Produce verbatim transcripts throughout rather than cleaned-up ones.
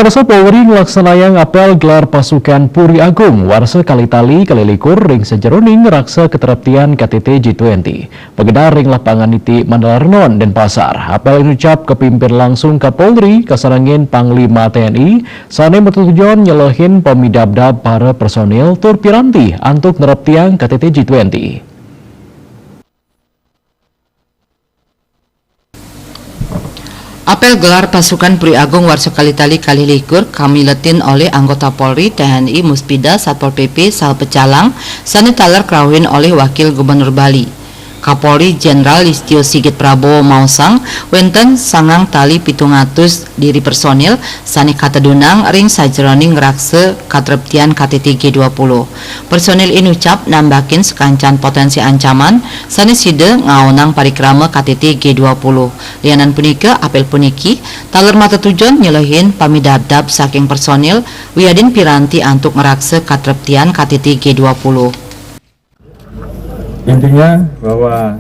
Masa Polri nglaksanayang apel gelar pasukan Puri Agung warsa kali tali kali likur ring sajeroning raksa katreptian K T T G twenty. Pagedar ring lapangan niti Mandala Renon, Denpasar. Apel inucap kapimpin langsung Kapolri, kasarengin Panglima T N I, sane matetujon nyelehin pamidabdab para personil tur piranti antuk nereptiang K T T G twenty. Apel gelar pasukan Puri Agung warsa kali tali kali likur kamiletin olih anggota Polri, T N I, Muspida, Satpol P P, saha pecalang, sane taler krauhin olih Wakil Gubernur Bali. Kapolri Jenderal Listio Sigit Prabowo maosang, wenten sangang tali pitung atus diri personil sane katedunang ring sajeroning raksa katreptian K T T G dua puluh. Personil inucap nambakin sakancan potensi ancaman sane sida ngaonang parikrama K T T G dua puluh. Lianan punika, apel puniki taler matetujon nyelehin pamidabdab saking personil wiadin piranti antuk ngraksa katreptian K T T G dua puluh. Intinya bahwa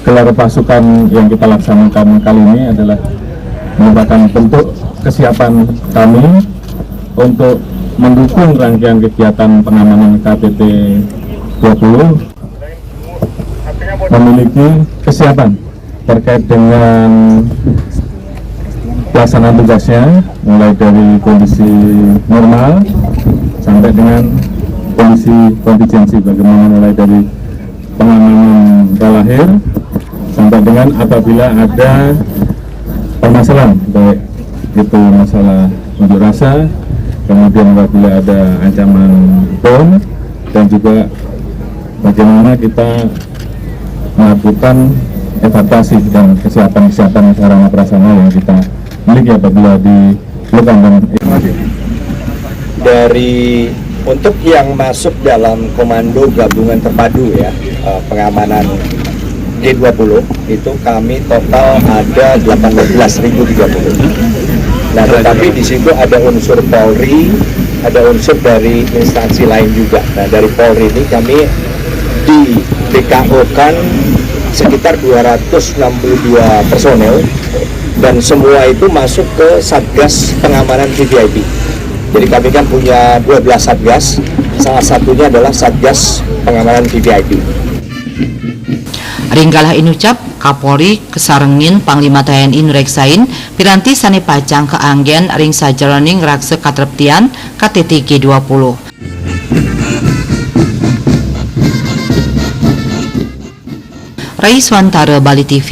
gelar pasukan yang kita laksanakan kali ini adalah merupakan bentuk kesiapan kami untuk mendukung rangkaian kegiatan pengamanan K T T dua puluh, memiliki kesiapan terkait dengan pelaksanaan tugasnya, mulai dari kondisi normal sampai dengan kondisi kontingensi, bagaimana mulai dari pengamanan lahir sampai dengan apabila ada permasalahan, baik itu masalah unjuk rasa, kemudian apabila ada ancaman bom, dan juga bagaimana kita melakukan evakuasi dan kesiapan-kesiapan sarana prasarana yang kita miliki apabila diperlukan. Dan dari untuk yang masuk dalam komando gabungan terpadu ya, eh, pengamanan G dua puluh itu kami total ada delapan belas ribu tiga puluh. Nah, tetapi di situ ada unsur Polri, ada unsur dari instansi lain juga. Nah, dari Polri ini kami di D K O-kan sekitar dua ratus enam puluh dua personel dan semua itu masuk ke Satgas Pengamanan V V I P. Jadi kami kan punya dua belas Satgas, salah satunya adalah Satgas Pengamanan V V I P. Ring galah inucap, Kapolri kasarengin Panglima T N I nureksain piranti sane pacang kaanggen ring sajeroning raksa katreptian K T T G dua puluh. Rai Swantara, Bali T V.